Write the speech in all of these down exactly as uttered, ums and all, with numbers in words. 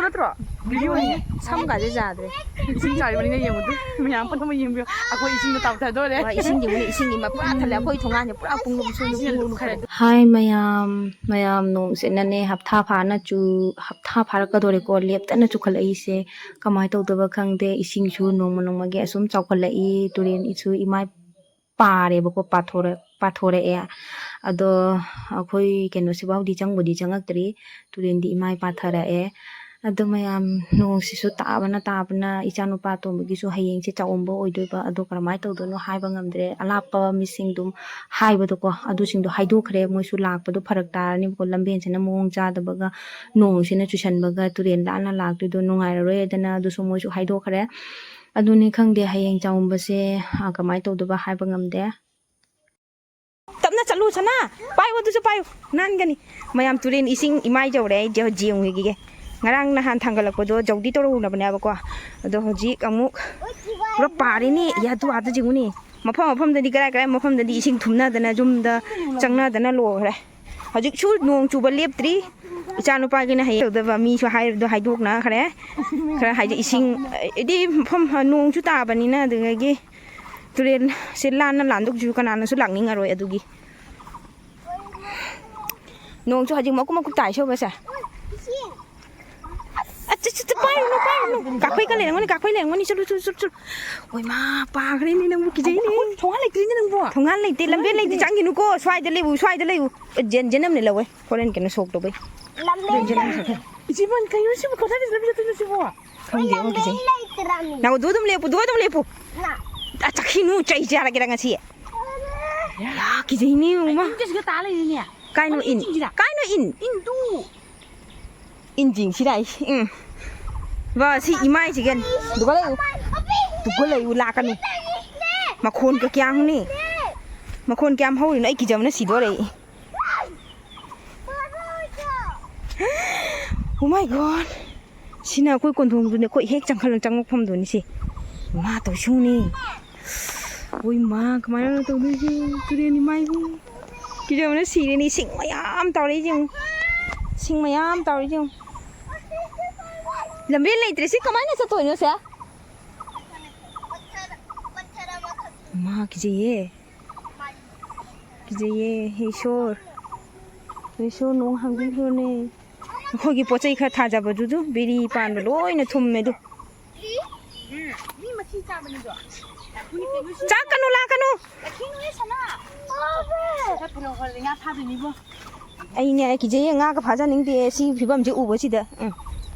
ꯅꯠꯇ꯭ꯔꯣ? ꯚꯤꯗꯤꯑꯣꯅꯦ꯫ ꯁꯝꯒꯁꯦ ꯌꯥꯗ꯭ꯔꯦ꯫ ꯏꯁꯤꯡ ꯆꯥꯎꯔꯤꯕꯅꯤꯅ ꯌꯦꯡꯉꯨꯗꯣꯏ ꯃꯌꯥꯝ ꯄꯨꯝꯅꯃꯛ ꯌꯦꯡꯕꯤꯌꯨ꯫ ꯑꯩꯈꯣꯏ ꯏꯁꯤꯡꯗ ꯇꯥꯎꯊꯗꯣꯔꯦ꯫ ꯍꯣꯏ, ꯏꯁꯤꯡꯗꯤ ꯃꯨꯠꯂꯦ, ꯏꯁꯤꯡꯗꯤ ꯃ-, ꯄꯨꯔꯥ ꯊꯜꯂꯦ꯫ ꯑꯩꯈꯣꯏ ꯊꯣꯡꯒꯥꯟꯁꯦ ꯄꯨꯔꯥ ꯄꯨꯡꯂꯨꯞ ꯁꯨ ꯏꯁꯤꯡ ꯂꯨꯞꯈ꯭ꯔꯦ꯫ ꯍꯥꯏ ꯃꯌꯥꯝ, ꯃꯌꯥꯝ ꯅꯣꯡꯁꯤꯅꯅꯦ ꯍꯞꯇꯥ ꯐꯥꯅ ꯆꯨ-, ꯍꯞꯇꯥ ꯐꯥꯔꯛꯀꯗꯣꯔꯦꯀꯣ ꯂꯦꯞꯇꯅ ꯆꯨꯈꯠꯂꯛꯏꯁꯦ꯫ ꯀꯃꯥꯏꯅ ꯇꯧꯗꯕ ꯈꯪꯗꯦ꯫ ꯏꯁꯤꯡꯁꯨ ꯅꯣꯡꯃ ꯅꯣꯡꯃꯒꯤ ꯑꯁꯨꯝ ꯆꯥꯎꯈꯠꯂꯛꯏ꯫ ꯇꯨꯔꯦꯟꯁꯨ ꯏꯃꯥꯏ ꯄꯥꯔꯦꯕꯀꯣ, ꯄꯥꯊꯣꯔꯛ-, ꯄꯥꯊꯣꯔꯛꯑꯦ꯫ ꯑꯗꯣ ꯑꯩꯈꯣꯏ ꯀꯩꯅꯣꯁꯤꯐꯥꯎꯗꯤ ꯆꯪꯕꯨꯗꯤ ꯆꯪꯉꯛꯇ꯭ꯔꯤ, ꯇꯨꯔꯦꯟꯗꯤ ꯏꯃꯥꯏ ꯄꯥꯊꯔꯛꯑꯦ꯫ ꯑꯗꯣ ꯃꯌꯥꯝ, ꯅꯣꯡꯁꯤꯁꯨ ꯇꯥꯕꯅ ꯇꯥꯕꯅ, ꯏꯆꯥꯅꯨꯄꯥ ꯑꯇꯣꯝꯕꯒꯤꯁꯨ ꯍꯌꯦꯡꯁꯦ ꯆꯥꯛꯎꯝꯕ ꯑꯣꯏꯗꯣꯏꯕ, ꯑꯗꯣ ꯀꯔꯝꯍꯥꯏꯅ ꯇꯧꯗꯣꯏꯅꯣ ꯍꯥꯏꯕ ꯉꯝꯗ꯭ꯔꯦ꯫ ꯑꯂꯥꯞꯄ ꯃꯤꯁꯤꯡꯗꯨꯝ ꯍꯥꯏꯕꯗꯣꯀꯣ, ꯑꯗꯨꯁꯤꯡꯗꯣ ꯍꯥꯏꯗꯣꯛꯈ꯭ꯔꯦ꯫ ꯃꯣꯏꯁꯨ ꯂꯥꯛꯄꯗꯣ ꯐꯔꯛ ꯇꯥꯔꯅꯤꯕꯀꯣ, ꯂꯝꯕꯦꯟꯁꯤꯅ ꯃꯑꯣꯡ ꯆꯥꯗꯕꯒ, ꯅꯣꯡꯁꯤꯅ ꯆꯨꯁꯟꯕꯒ ꯇꯨꯔꯦꯟ ꯂꯥꯟꯅ ꯂꯥꯛꯇꯣꯏꯗꯣ ꯅꯨꯡꯉꯥꯏꯔꯔꯣꯏꯗꯅ, ꯑꯗꯨꯁꯨ ꯃꯣꯏꯁꯨ ꯍꯥꯏꯗꯣꯛꯈ꯭ꯔꯦ꯫ ꯑꯗꯨꯅꯤ ꯈꯪꯗꯦ, ꯍꯌꯦꯡ ꯆꯥꯎꯝꯕꯁꯦ, ꯑ, ꯀꯃꯥꯏꯅ ꯇꯧꯗꯣꯏꯕ ꯍꯥꯏꯕ ꯉꯝꯗꯦ꯫ ꯇꯞꯅ ꯆꯠꯂꯨ ꯁꯅꯥ, ꯄꯥꯏꯌꯨ, ꯑꯗꯨꯁꯨ ꯄꯥꯏꯌꯨ, ꯅꯥꯟꯒꯅꯤ꯫ ꯃꯌꯥꯝ, ꯇꯨꯔꯦꯟ ꯏꯁꯤꯡ ꯏꯃꯥꯏ ꯌꯧꯔꯦ꯫ ꯑꯩ ꯍꯧꯖꯤꯛ ꯌꯦꯡꯉꯨꯈꯤꯒꯦ꯫ ꯉꯔꯥꯡ ꯅꯍꯥꯟ ꯊꯥꯡꯒꯠꯂꯛꯄꯗꯣ ꯌꯧꯗꯤ ꯇꯧꯔꯨꯅꯕꯅꯦꯕꯀꯣ, ꯑꯗꯣ ꯍꯧꯖꯤꯛ ꯑꯃꯨꯛ ꯄꯨꯔꯥ ꯄꯥꯔꯦꯅꯦ꯫ ꯏꯌꯥ, ꯑꯗꯨ ꯑꯥꯗ ꯌꯦꯡꯉꯨꯅꯦ꯫ ꯃꯐꯝ ꯃꯐꯝꯗꯗꯤ, ꯀꯔꯥꯏ ꯀꯔꯥꯏ ꯃꯐꯝꯗꯗꯤ ꯏꯁꯤꯡ ꯊꯨꯝꯅꯗꯅ ꯌꯨꯝꯗ ꯆꯪꯅꯗꯅ ꯂꯣꯏꯈ꯭ꯔꯦ꯫ ꯍꯧꯖꯤꯛꯁꯨ ꯅꯣꯡ ꯆꯨꯕ ꯂꯦꯞꯇ꯭ꯔꯤ꯫ ꯏꯆꯥ ꯅꯨꯄꯥꯒꯤꯅ ꯍꯌꯦꯡ ꯇꯧꯗꯕ ꯃꯤꯁꯨ ꯍꯥꯏꯔꯤꯕꯗꯣ ꯍꯥꯏꯗꯣꯛꯅꯈ꯭ꯔꯦ꯫ ꯈꯔ ꯍꯥꯏꯗꯤ ꯏꯁꯤꯡ, ꯍꯥꯏꯗꯤ ꯃꯐꯝ ꯅꯣꯡꯁꯨ ꯇꯥꯕꯅꯤꯅ, ꯑꯗꯨꯗꯒꯤ ꯇꯨꯔꯦꯜꯁꯦ ꯂꯥꯟꯅ ꯂꯥꯟꯗꯣꯛꯁꯤꯁꯨ ꯀꯅꯥꯅꯁꯨ ꯂꯥꯛꯅꯤꯡꯉꯔꯣꯏ꯫ ꯑꯗꯨꯒꯤ ꯅꯣꯡꯁꯨ ꯍꯧꯖꯤꯛ ꯃꯀꯨꯞ ꯃꯀꯨꯞ ꯇꯥꯏ ꯁꯣꯕꯁꯦ꯫ ꯑꯁ, ꯑꯁ, ꯑꯁ, ꯄꯥꯏꯔꯨꯅꯨ, ꯄꯥꯏꯔꯨꯅꯨ꯫ ꯀꯥꯐꯩ ꯀ ꯂꯩꯔꯝꯒꯅꯤ, ꯀꯥꯐꯩ ꯂꯩꯔꯝꯒꯅꯤ꯫ ꯆꯠꯂꯨ, ꯆꯠꯂꯨ, ꯆꯠꯂꯨ, ꯆꯠꯂꯨ꯫ ꯑꯣꯏ ꯃꯥ, ꯄꯥꯈ꯭ꯔꯦꯅꯦ ꯅꯪꯕꯨ, ꯀꯤꯖꯩꯅꯦ꯫ ꯑꯩꯈꯣꯏ ꯊꯣꯡꯒꯥꯟ ꯂꯩꯇ꯭ꯔꯤꯅꯦ ꯅꯪꯕꯨ꯫ ꯊꯣꯡꯒꯥꯟ ꯂꯩꯇꯦ, ꯂꯝꯕꯦꯟ ꯂꯩꯇꯦ, ꯆꯪꯈꯤꯅꯨꯀꯣ꯫ ꯁ꯭ꯋꯥꯏꯗ ꯂꯩꯌꯨ, ꯁ꯭ꯋꯥꯏꯗ ꯂꯩꯌꯨ꯫ ꯖꯦꯟ, ꯖꯦꯟ ꯑꯃꯅ ꯂꯧꯋꯦ꯫ ꯍꯣꯔꯦꯟ ꯀꯩꯅꯣ ꯁꯣꯛ ꯇꯧꯕꯩ꯫ ꯂꯝꯕꯦꯟ ꯂꯩꯇ꯭ꯔꯥꯃꯤ꯫ ꯏꯆꯦ ꯏꯕꯥꯅꯤ ꯀꯩꯅꯣ ꯁꯤꯕꯨ ꯀꯗꯥꯏꯗ ꯂꯝꯕꯤ ꯆꯠꯇꯣꯏꯅꯣ ꯁꯤꯕꯨ? ꯈꯪꯗꯦ, ꯑꯃꯨꯛ ꯀꯤꯖꯩ꯫ ꯂꯝꯕꯦꯟ ꯂꯩꯇ꯭ꯔꯥꯃꯤ꯫ ꯅꯪ ꯑꯗꯨ ꯑꯗꯨꯝ ꯂꯦꯞꯄꯨ, ꯑꯗꯨ ꯑꯗꯨꯝ ꯂꯦꯞꯄꯨ꯫ ꯅ꯫ ꯑ, ꯆꯠꯈꯤꯅꯨ, ꯆꯩ ꯆꯥꯔꯒꯦꯔꯥ ꯉꯁꯤ? ꯌꯥ, ꯀꯤꯖꯩꯅꯦ, ꯌꯦꯡꯉꯨ ꯃꯥ꯫ ꯏꯟ ꯀꯩꯁꯤꯒ ꯇꯥ ꯂꯩꯔꯤꯅꯦ꯫ ꯀꯥꯏꯅꯣ ꯏꯟ? ꯏꯟꯁꯤꯡꯁꯤꯗ꯫ ꯀꯥꯏꯅꯣ ꯏꯟ? ꯏꯟꯗꯨ꯫ ꯏꯟ ꯆꯤꯡꯁꯤꯗ ꯑꯩ, ꯎꯝ꯫ ꯕ, ꯁꯤ ꯏꯃꯥꯏꯁꯤꯒ ꯗꯨꯒ ꯂꯩꯌꯨ꯫ ꯗꯨꯒ ꯂꯩꯌꯨ, ꯂꯥꯛꯀꯅꯨ꯫ ꯃꯈꯣꯟꯒ ꯀꯌꯥꯝꯅꯤ? ꯃꯈꯣꯟ ꯀꯌꯥꯝ ꯍꯧꯔꯤꯅꯣ? ꯑꯩ ꯀꯤꯖꯕꯅ ꯁꯤꯗꯣꯔꯦ ꯑꯩ꯫ Oh my God! ꯁꯤꯅ ꯑꯩꯈꯣꯏ ꯀꯣꯟꯊꯣꯡꯗꯨꯅꯦ, ꯑꯩꯈꯣꯏ ꯍꯦꯛ ꯆꯪꯈꯠꯂ ꯆꯪꯉꯛꯐꯝꯗꯨꯅꯤ ꯁꯤ꯫ ꯏꯃꯥ ꯇꯧꯁꯨꯅꯤ꯫ ꯑꯣꯏ ꯃꯥ, ꯀꯃꯥꯏꯅ ꯇꯧꯗꯣꯏꯁꯦ? ꯇꯨꯔꯦꯟ ꯏꯃꯥꯏꯕꯨ꯫ ꯀꯤꯖꯕꯅ ꯁꯤꯔꯦꯅꯦ, ꯏꯁꯤꯡ ꯃꯌꯥꯝ ꯇꯧꯔꯛꯏꯁꯦ ꯌꯦꯡꯉꯨ꯫ ꯏꯁꯤꯡ ꯃꯌꯥꯝ ꯇꯧꯔꯛꯏꯁꯦ ꯌꯦꯡꯉꯨ꯫ ꯂꯝꯕꯦꯜ ꯂꯩꯇ꯭ꯔꯦ꯫ ꯁꯤ ꯀꯃꯥꯏꯅ ꯆꯠꯇꯣꯏꯅꯣ ꯁꯦ? ꯃꯥ ꯀꯤꯖꯩꯌꯦ꯫ ꯀꯤꯖꯩꯌꯦ꯫ ꯍꯦ ꯏꯁꯣꯔ, ꯍꯦ ꯏꯁꯣꯔ, ꯅꯣꯡ ꯍꯥꯡꯕꯤꯈ꯭ꯔꯣꯅꯦ꯫ ꯑꯩꯈꯣꯏꯒꯤ ꯄꯣꯠ ꯆꯩ ꯈꯔ ꯊꯥꯖꯕꯗꯨꯁꯨ ꯕꯦꯔꯤ ꯄꯥꯟꯕ ꯂꯣꯏꯅ ꯊꯨꯝꯃꯦ ꯑꯗꯨ꯫ ꯃꯤ ꯃꯊꯤ ꯆꯥꯕꯅꯤꯗꯣ꯫ ꯆꯥꯛꯀꯅꯨ, ꯂꯥꯛꯀꯅꯨ꯫ ꯈꯔ ꯊꯤꯜꯂꯛꯑꯣ, ꯈꯔ ꯉꯥ ꯐꯥꯗꯣꯏꯅꯤꯕꯣ꯫ ꯑꯩꯅꯦ ꯀꯤꯖꯩꯌꯦ, ꯉꯥꯒ ꯐꯥꯖꯅꯤꯡꯗꯦ ꯁꯤ ꯐꯤꯕꯝꯁꯦ ꯎꯕꯁꯤꯗ꯫ ꯎꯝ꯫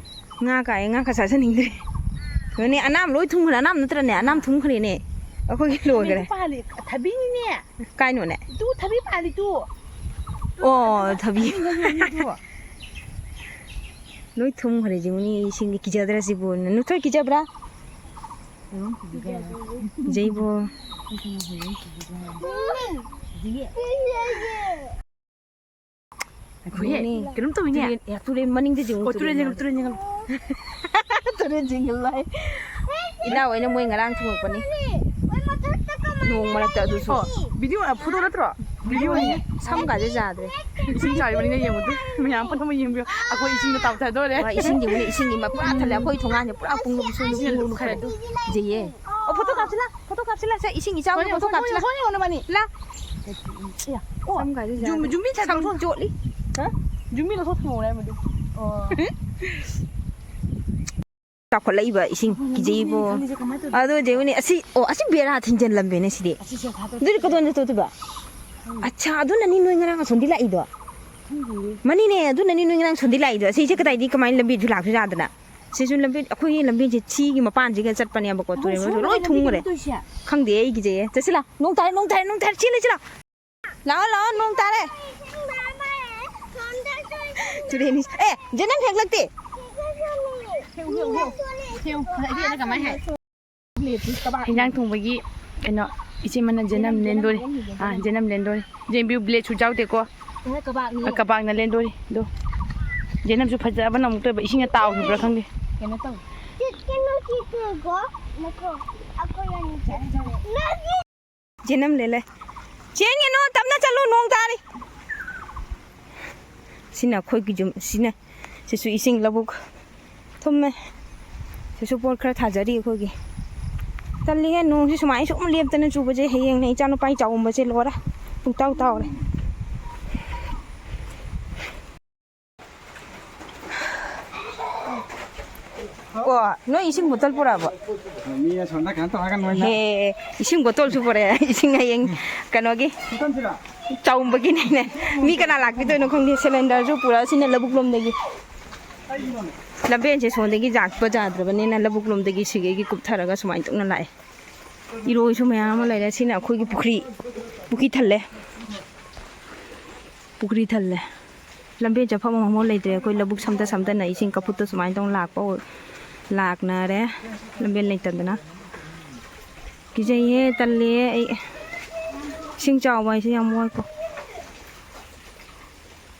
ꯉꯥ ꯀꯥꯏ, ꯉꯥ ꯀ ꯆꯥꯖꯅꯤꯡꯗ꯭ꯔꯦ꯫ ꯌꯦꯡꯉꯨꯅꯦ, ꯑꯅꯥꯝ ꯂꯣꯏ ꯊꯨꯝꯈ꯭ꯔꯦ꯫ ꯑꯅꯥꯝ ꯅꯠꯇ꯭ꯔꯅꯦ? ꯑꯅꯥꯝ ꯊꯨꯝꯈ꯭ꯔꯦꯅꯦ꯫ ꯑꯩꯈꯣꯏꯒꯤ ꯂꯣꯏꯈ꯭ꯔꯦ꯫ ꯊꯕꯤꯁꯨ ꯄꯥꯜꯂꯤ, ꯊꯕꯤꯅꯤꯅꯦ꯫ ꯀꯥꯏꯅꯣꯅꯦ? ꯇꯨ ꯊꯕꯤ ꯄꯥꯜꯂꯤ ꯇꯨ꯫ ꯑꯣ, ꯊꯕꯤ꯫ ꯊꯕꯤ ꯉꯧꯕꯅꯤ ꯇꯨ꯫ ꯂꯣꯏ ꯊꯨꯝꯈ꯭ꯔꯦ ꯌꯦꯡꯉꯨꯅꯦ, ꯏꯁꯤꯡꯗꯤ ꯀꯤꯖꯗ꯭ꯔꯥ ꯁꯤꯕꯨ? ꯅꯨꯊꯣꯏ ꯀꯤꯖꯕ꯭ꯔꯥ? ꯀꯤꯖꯩꯕꯣ꯫ ꯑꯩꯈꯣꯏ ꯌꯦꯡꯉꯨꯅꯦ꯫ ꯀꯩꯅꯣꯝ ꯇꯧꯋꯤꯅꯦ꯫ ꯇꯨꯔꯦꯟ, ꯑꯦ, ꯇꯨꯔꯦꯟ ꯃꯅꯤꯡꯗ ꯌꯦꯡꯉꯨ, ꯑꯣ, ꯇꯨꯔꯦꯟ ꯇꯨꯔꯦꯟ ꯌꯦꯡꯉꯨ, ꯃꯅꯤꯡꯗ꯫ ꯇꯨꯔꯦꯟ ꯌꯦꯡꯉꯨ꯫ ꯇꯨꯔꯦꯟ ꯌꯦꯡꯉꯨ ꯍꯥꯏ꯫ ꯏꯅꯥꯎ ꯍꯣꯏꯅ ꯃꯣꯏ ꯉꯔꯥꯡ ꯊꯨꯡꯉꯛꯄꯅꯤ꯫ ꯅꯣꯡ ꯃꯔꯛꯇ ꯑꯗꯨꯁꯨ꯫ ꯑꯣ, ꯚꯤꯗꯤꯑꯣ, ꯐꯣꯇꯣ ꯅꯠꯇ꯭ꯔꯣ? ꯚꯤꯗꯤꯑꯣꯅꯤ꯫ ꯁꯝꯒꯁꯦ ꯌꯥꯗ꯭ꯔꯦ꯫ ꯏꯁꯤꯡ ꯆꯥꯎꯔꯤꯕꯅꯤꯅ ꯌꯦꯡꯉꯨꯗꯨ꯫ ꯃꯌꯥꯝ ꯄꯨꯝꯅꯃꯛ ꯌꯦꯡꯕꯤꯌꯨ꯫ ꯑꯩꯈꯣꯏ ꯏꯁꯤꯡꯗ ꯇꯥꯎꯊꯗꯣꯔꯦ꯫ ꯍꯣꯏ, ꯏꯁꯤꯡꯗꯤ ꯎꯅꯤ, ꯏꯁꯤꯡꯗꯤ ꯃꯄꯨꯔꯥ ꯊꯜꯂꯦ꯫ ꯑꯩꯈꯣꯏ ꯊꯣꯡꯒꯥꯟꯁꯦ ꯄꯨꯔꯥ ꯄꯨꯡꯂꯨꯞ ꯁꯨꯡꯂꯨꯞ ꯏꯁꯤꯡꯅ ꯄꯨꯡꯂꯨꯞ ꯂꯨꯞꯈ꯭ꯔꯦ꯫ ꯈꯔ ꯀꯤꯖꯩꯌꯦ꯫ ꯑꯣ, ꯐꯣꯇꯣ ꯀꯥꯞꯁꯤꯂꯥ, ꯐꯣꯇꯣ ꯀꯥꯞꯁꯤꯂꯥ꯫ ꯁꯦ, ꯏꯁꯤꯡ ꯏꯆꯥꯎꯒꯤ ꯍꯣꯏꯅꯦ, ꯐꯣꯇꯣ ꯍꯣꯏꯅꯦ, ꯀꯥꯞꯁꯤꯂꯥ꯫ ꯍꯣꯏꯅꯦ, ꯍꯣꯏꯅꯦ, ꯃꯥꯅꯤ꯫ ꯂꯥ꯫ ꯏꯌꯥ, ꯑꯣ, ꯁꯝꯒꯁꯦ ꯖꯨꯝ-, ꯌꯥꯗ꯭ꯔꯦ꯫ ꯖꯨꯝꯕꯤ ꯁꯝ ꯊꯥꯡꯗꯣꯛ-, ꯆꯣꯠꯂꯤ꯫ ꯍꯥ? ꯖꯨꯝꯕꯤ ꯂꯧꯊꯣꯛ ꯊꯝꯍꯧꯔꯦ ꯍꯥꯏꯕꯗꯨ꯫ ꯑꯣ꯫ ꯆꯥꯎꯈꯠꯂꯛꯏꯕ ꯏꯁꯤꯡ ꯀꯤꯖꯩꯕꯣ꯫ ꯈꯪꯗꯦꯁꯦ ꯀꯃꯥꯏꯅ ꯇꯧꯗꯣꯏꯅꯣ? ꯑꯗꯣ ꯌꯦꯡꯉꯨꯅꯦ, ꯑꯁꯤ, ꯑꯣ, ꯑꯁꯤ ꯕꯦꯔꯥ ꯊꯤꯡꯖꯤꯜꯂꯝꯃꯦꯅꯦ ꯁꯤꯗꯤ꯫ ꯑꯁꯤꯁꯦ ꯊꯥꯗꯣꯛ-, ꯑꯗꯨꯗꯤ ꯀꯗꯣꯝꯗ ꯆꯠꯇꯣꯏꯕ? ꯈꯪꯗꯦ꯫ ꯑꯠꯁꯥ, ꯑꯗꯨꯅꯅꯤ ꯅꯣꯏ ꯉꯔꯥꯡ ꯑꯁꯣꯝꯗꯤ ꯂꯥꯛꯏꯗꯣ꯫ ꯈꯪꯗꯦꯌꯦ꯫ ꯃꯅꯤꯅꯦ, ꯑꯗꯨꯅꯅꯤ ꯅꯣꯏ ꯉꯔꯥꯡ ꯑꯁꯣꯝꯗꯤ ꯂꯥꯛꯏꯗꯣ꯫ ꯑꯁꯤꯁꯦ ꯀꯗꯥꯏꯗꯤ ꯀꯃꯥꯏꯅ ꯂꯝꯕꯤꯁꯨ ꯂꯥꯛꯁꯨ ꯌꯥꯗꯅ꯫ ꯁꯤꯁꯨ ꯂꯝꯕꯤ, ꯑꯩꯈꯣꯏꯒꯤ ꯂꯝꯕꯤꯁꯦ ꯁꯤꯒꯤ ꯃꯄꯥꯟꯁꯤꯒ ꯆꯠꯄꯅꯦꯕꯀꯣ, ꯑꯩꯈꯣꯏ ꯇꯨꯔꯦꯜ ꯃꯔꯛꯁꯦ ꯁꯣꯝꯗ ꯂꯣꯏ ꯂꯝꯕꯤ ꯊꯨꯝꯈ꯭ꯔꯦ꯫ ꯀꯩꯅꯣ ꯇꯧꯔꯤꯁꯦ? ꯈꯪꯗꯦ, ꯑꯩ ꯀꯤꯖꯩꯌꯦ꯫ ꯆꯠꯁꯤ ꯂꯥ, ꯅꯣꯡ ꯇꯥꯔꯦ, ꯅꯣꯡ ꯇꯥꯔꯦ, ꯅꯣꯡ ꯇꯥꯔꯦ, ꯆꯦꯜꯂꯁꯤ ꯂꯥ꯫ ꯂꯥꯛꯑꯣ, ꯂꯥꯛꯑꯣ, ꯅꯣꯡ ꯇꯥꯔꯦ꯫ ꯇꯨꯔꯦꯟ ꯏꯁꯤꯡ꯫ ꯑꯦ, ꯖꯦꯅꯝ ꯍꯦꯛꯂꯛꯇꯦ꯫ ꯍꯦꯛꯎ, ꯍꯦꯛꯎ, ꯍꯦꯛꯎ꯫ ꯍꯦꯛꯎ, ꯍꯦꯛꯎ, ꯀꯃꯥꯏ ꯍꯥꯏ? ꯍꯤꯟꯖꯥꯡ ꯊꯣꯡꯕꯒꯤ ꯀꯩꯅꯣ, ꯏꯆꯦ ꯃꯅ ꯖꯦꯅꯝ ꯂꯦꯟꯗꯣꯔꯤ꯫ ꯑꯥ, ꯖꯦꯅꯝ ꯂꯦꯟꯗꯣꯔꯤ꯫ ꯌꯦꯡꯕꯤꯌꯨ, blade ꯁꯨ ꯌꯥꯎꯗꯦꯀꯣ꯫ ꯀꯩꯅꯣ, ꯀꯕꯥꯛꯅꯤ꯫ ꯑ, ꯀꯕꯥꯛꯅ ꯂꯦꯟꯗꯣꯔꯤ꯫ ꯑꯗꯣ ꯖꯦꯅꯝꯁꯨ ꯐꯖꯕꯅ ꯑꯃꯨꯛꯇ ꯑꯣꯏꯕ, ꯏꯁꯤꯡꯅ ꯇꯥꯎꯈꯤꯕ꯭ꯔꯥ ꯈꯪꯗꯦ꯫ ꯀꯩꯅꯣ ꯇꯧ꯫ ꯀꯩꯅꯣ ꯀꯤꯗꯦꯀꯣ? ꯅꯈꯣ-, ꯑꯩꯈꯣꯏ ꯑꯅꯤ ꯆꯠꯈ꯭ꯔꯦ꯫ ꯖꯦꯅꯝ ꯂꯦ ꯂꯦ꯫ ꯆꯦꯟꯒꯅꯨ, ꯇꯞꯅ ꯆꯠꯂꯨ, ꯅꯣꯡ ꯇꯥꯔꯤ꯫ ꯁꯤꯅ ꯑꯩꯈꯣꯏꯒꯤ ꯌꯨꯝ, ꯁꯤꯅ, ꯁꯤꯁꯨ ꯏꯁꯤꯡ ꯂꯧꯕꯨꯛ ꯊꯨꯝꯃꯦ꯫ ꯁꯤꯁꯨ ꯄꯣꯠ ꯈꯔ ꯊꯥꯖꯔꯤ ꯑꯩꯈꯣꯏꯒꯤ꯫ ꯇꯜꯂꯤꯍꯦ, ꯅꯣꯡꯁꯤ ꯁꯨꯃꯥꯏꯅ ꯁꯨꯝ ꯂꯦꯞꯇꯅ ꯆꯨꯕꯁꯦ꯫ ꯍꯌꯦꯡꯅꯦ ꯏꯆꯥꯅꯨꯄꯥꯒꯤ ꯆꯥꯎꯝꯕꯁꯦ ꯂꯣꯏꯔꯦ, ꯄꯨꯡꯇꯥꯎ ꯇꯥꯎꯔꯦ꯫ ꯑꯣ, ꯅꯣꯏ ꯏꯁꯤꯡ ꯕꯣꯇꯜ ꯄꯨꯔꯛꯑꯕꯣ? ꯃꯤ ꯑꯁꯣꯝꯗ ꯀꯩꯅꯣ ꯇꯧꯔꯒ ꯅꯣꯏꯅ ꯍꯦ, ꯏꯁꯤꯡ ꯕꯣꯇꯜꯁꯨ ꯄꯨꯔꯛꯑꯦ꯫ ꯏꯁꯤꯡ ꯍꯌꯦꯡ ꯀꯩꯅꯣꯒꯤ ꯕꯣꯇꯜꯁꯤꯔꯣ? ꯆꯥꯎꯝꯕꯒꯤꯅꯤꯅꯦ꯫ ꯃꯤ ꯀꯅꯥ ꯂꯥꯛꯄꯤꯗꯣꯏꯅꯣ ꯈꯪꯗꯦ꯫ ꯁꯤꯂꯤꯟꯗꯔꯁꯨ ꯄꯨꯔꯛꯑꯁꯤꯅ ꯂꯧꯕꯨꯛ ꯂꯣꯝꯗꯒꯤ꯫ ꯂꯝꯕꯦꯟꯁꯦ ꯁꯣꯝꯗꯒꯤ ꯂꯥꯛꯄ ꯌꯥꯗ꯭ꯔꯕꯅꯤꯅ ꯂꯧꯕꯨꯛ ꯂꯣꯝꯗꯒꯤ ꯁꯤꯒꯩꯒꯤ ꯀꯨꯞꯊꯔꯒ ꯁꯨꯃꯥꯏꯅ ꯇꯧꯅ ꯂꯥꯛꯑꯦ꯫ ꯏꯔꯣꯏꯁꯨ ꯃꯌꯥꯝ ꯑꯃ ꯂꯩꯔꯦ꯫ ꯁꯤꯅ ꯑꯩꯈꯣꯏꯒꯤ ꯄꯨꯈ꯭ꯔꯤ, ꯄꯨꯈ꯭ꯔꯤ ꯊꯜꯂꯦ꯫ ꯄꯨꯈ꯭ꯔꯤ ꯊꯜꯂꯦ꯫ ꯂꯝꯕꯦꯟ ꯆꯠꯐꯝ ꯑꯃꯐꯥꯎ ꯂꯩꯇ꯭ꯔꯦ꯫ ꯑꯩꯈꯣꯏ ꯂꯧꯕꯨꯛ ꯁꯝꯇ ꯁꯝꯇꯅ ꯏꯁꯤꯡ ꯀꯐꯨꯠꯇ ꯁꯨꯃꯥꯏꯅ ꯇꯧꯅ ꯂꯥꯛꯄ ꯑꯣꯏ-, ꯂꯥꯛꯅꯔꯦ꯫ ꯂꯝꯕꯦꯟ ꯂꯩꯇꯗꯅ꯫ ꯀꯤꯖꯩꯍꯦ, ꯇꯜꯂꯦ ꯑꯩ꯫ ꯏꯁꯤꯡ ꯆꯥꯎꯕ ꯍꯥꯏꯁꯦ ꯌꯥꯝ ꯋꯥꯏꯀꯣ꯫